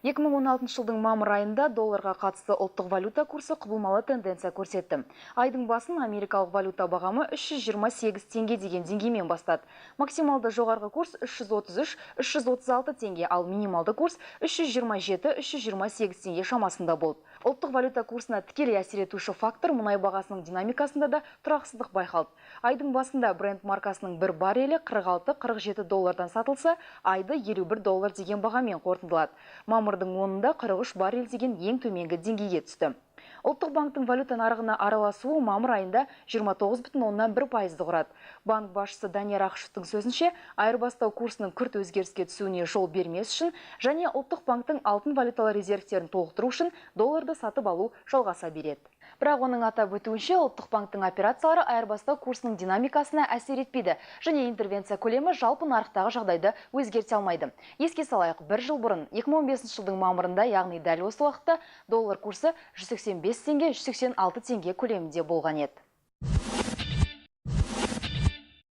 2016 жылдың мамыр айында долларға қатысты ұлттық валюта курсы құбылмалы тенденция көрсетті. Айдың басын америкалық валюта бағамы 328 теңге деген деңгеймен бастады. Максималды жоғарғы курс 333-336 теңге, ал минималды курс 327-328 теңге шамасында болды. Ұлттық валюта курсына тікелей әсер етуші фактор мұнай бағасының динамикасында да тұрақсыздық байқалды. Айдың басында Brent маркасының бір баррелі 46-47 доллардан сатылса, айды 51 доллар деген бағамен қорытындылады. Мамырдың 10-ында 43 баррель деген ең төменгі деңгейге түсті. Ұлттық банктің валюта нарығына араласуы мамыр айында 29,1%-ды құрады. Банк басшысы Данияр Ақышевтың сөзінше, айырбастау курсының күрт өзгеріске түсуіне жол бермес үшін және ұлттық банктің алтын валюталы резервтерін толықтыру үшін долларды сатып алу жалғаса береді. Бірақ оның атап өтуінше, ұлттық банктің операциялары айырбастау курсының динамикасына әсер етпейді және интервенция көлемі жалпы нарықтағы жағдайды өзгерте алмайды. Еске салайық, бір жыл бұрын 2015 жылдың мамырында, яғни дәл осы уақытта доллар курсы 185 теңге 186 теңге көлемінде болған еді.